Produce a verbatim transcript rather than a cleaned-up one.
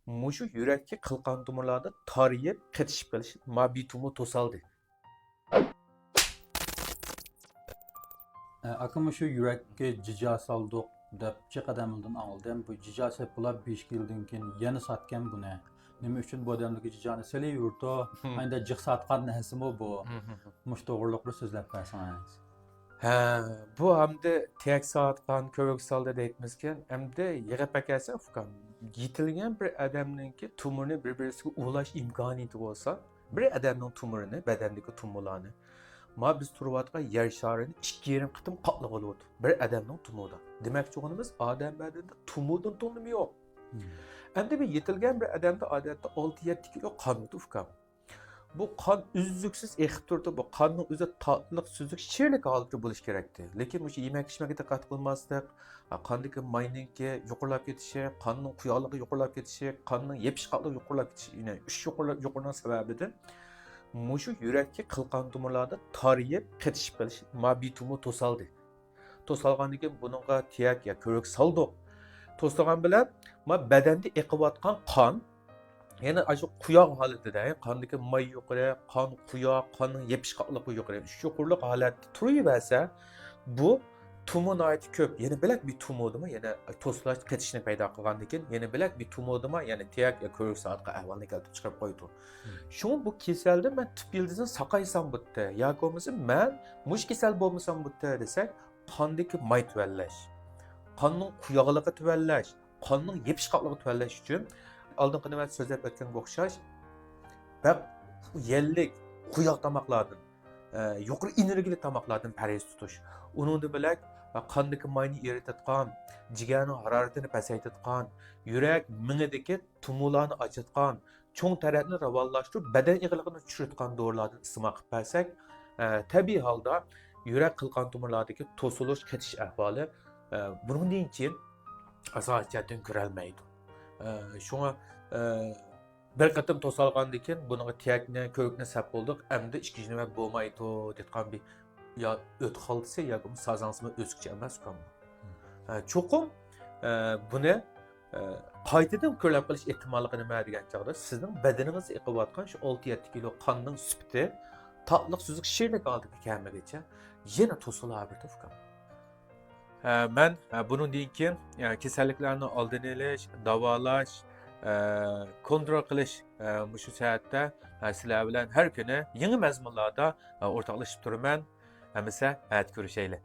مۇشۇ يۈرەككە قىلقان تومۇرلاردا تارىيىپ قېتىشىپ قېلىش، ما بىر تومۇر توسالدى. ئاكا، مۇشۇ يۈرەككە جىجا سالدۇق دەپ جىق ئادەمدىن ئاڭلىدىم. بۇ جىجا سېلىپ بولاپ بەش يىلدىن كېيىن يەنە ساتكەن بۇنى. نېمە ئۈچۈن بۇ ئادەملەرگە جىجانى سېلىۋېرىدۇ؟ ئەندى جىق ساتقان نەرسىمۇ بۇ؟ مۇشۇ توغرىلىق بىر سۆزلەپ بەرسىڭىز. ھە، بۇ ئەمدى تىيەك ساتقان، كۆۋرۈك سالدى دەيتمىزكەن. ئەمدى يىغىپ ئەكەلسە، ئۇكام، يېتىلگەن بىر ئادەمنىڭكى تومۇرىنى بىر-بىرسىگە ئۇلاش ئىمكانىيىتى بولسا، بىر ئادەمنىڭ تومۇرىنى، بەدەندىكى تومۇرلارنى، ما بىز تۇرۇۋاتقان يەر شارىنى ئىككى يېرىم قېتىم قاتلىغىلى بولىدۇ. بىر ئادەمنىڭ تومۇرىدا. دېمەكچى بولغىنىمىز، ئادەم بەدىنىدە تومۇردىن توڭلىمى يوق. ئەمدى بىر يېتىلگەن بىر ئادەمدە ئادەتتە ئالتە يەتتە كىلو قان يوقتۇ، ئۇكام. بۇ قان ئۈزلۈكسىز ئېقىپ تۇرىدۇ. بۇ قاننىڭ ئۆزى تاتلىق، سۈزۈك، شىرلىك ھالىتىدە بولۇش كېرەكتى. لېكىن مۇشۇ يېمەك-ئىچمەككە دىققەت قىلماسلىق، قاندىكى ماينىڭكى يۇقىرىلاپ كېتىشى، قاننىڭ قۇياقلىقى يۇقىرىلاپ كېتىشى، قاننىڭ يېپىشقاقلىقى يۇقىرىلاپ كېتىشى، يەنى ئۈچ يۇقىرى، يۇقىرىنىڭ سەۋەبىدىن مۇشۇ يۈرەككە قىلقان تومۇرلاردا تارىيىپ قېتىشىپ قېلىش، ما بىر تومۇر توسالدى. توسالغاندىن كېيىن بۇنىڭغا تىيەك يا كۆۋرۈك سالدۇق. توسالغان بىلەن ما بەدەندە ئېقىۋاتقان قان، يەنى ئاشۇ قۇياق ھالىتىدە، قاندىكى ماي يۇقىرى، قان قۇياق، قاننىڭ يېپىشقاقلىقى يۇقىرى، ئۈچ يۇقىرىلىق ھالەتتە تۇرۇۋەرسە، بۇ تومۇر ناھايىتى كۆپ. يەنە بۆلەك بىر تومۇردىمۇ، يەنە توسۇلاش قېتىشنى پەيدا قىلغاندىن كېيىن، يەنە بۆلەك بىر تومۇردىمۇ، يەنە تىيەك يا كۆۋرۈك سالىدىغان ئەھۋالنى كەلتۈرۈپ چىقىرىپ قويىدۇ. شۇڭا بۇ كېسەلدىن مەن تۈپ يىلتىزىنى ساقايسام بولدى، ياكى بولمىسا مەن مۇشۇ كېسەل بولمىسام بولدى دېسەك، قاندىكى ماي تۆۋەنلەش، قاننىڭ قۇياقلىقى تۆۋەنلەش، قاننىڭ يېپىشقاقلىقى تۆۋەنلەش ئۈچۈن ئالدىنقى نۆۋەتتە سۆزلەپ ئۆتكەنگە ئوخشاش، بەك يەللىك، قۇياق تاماقلاردىن، ئە، يۇقىرى ئېنېرگىيەلىك تاماقلاردىن پەرھىز تۇتۇش. ئۇنىڭدىن بۆلەك، قاندىكى ماينى ئېرىتىدىغان، جىگەرنىڭ ھارارىتىنى پەسەيتىدىغان، يۈرەك، مېڭىدىكى تومۇرلارنى ئاچىدىغان، چوڭ تەرەتنى راۋانلاشتۇرۇپ، بەدەن ئېغىرلىقىنى چۈشۈرىدىغان دورىلاردىن ئىستېمال قىلىپ بەرسەك، ئە، تەبىئىي ھالدا يۈرەك قىلقان تومۇرلاردىكى توسۇلۇش، قېتىش ئەھۋالى، ئە، بۇنىڭدىن كېيىن ئاساسىي جەھەتتىن كۆرەلمەيدۇ. ئە، شۇڭا، ئە، بىر قېتىم توسالغاندىن كېيىن بۇنىڭغا تىيەكنى، كۆۋرۈكنى سەپ بولدۇق، ئەمدى ئىككىنچى نۆۋەت بولمايدۇ دەيدىغان بىر يا ئۆت خالتىسى ياكى سازاڭسىما ئۆزگىچە ئەمەس ئۇكام. ئە، چوقۇم، ئە، بۇنى، ئە، قايتىدىن كۆرۈلۈپ قېلىش ئېھتىماللىقى نېمە دېگەن چاغدا، سىزنىڭ بەدىنىڭىزدە ئېقىۋاتقان شۇ ئالتە يەتتە كىلو قاننىڭ سۈپىتى تاتلىق، سۈزۈك، شىرلىك ھالىتىگە كەلمىگىچە يەنە توسۇلۇۋېرىدۇ ئۇكام. ئە، مەن، ئە، بۇنىڭدىن كېيىن، ئە، كېسەللىكلەرنىڭ ئالدىنى ئېلىش، داۋالاش، ئە، كونترول قىلىش، ئە، مۇشۇ سەھەتتە، ئە، سىلەر بىلەن ھەر كۈنى يېڭى مەزمۇنلاردا، ئە، ئورتاقلىشىپ تۇرىمەن. ئەمىسە، ئەتە كۆرۈشەيلى.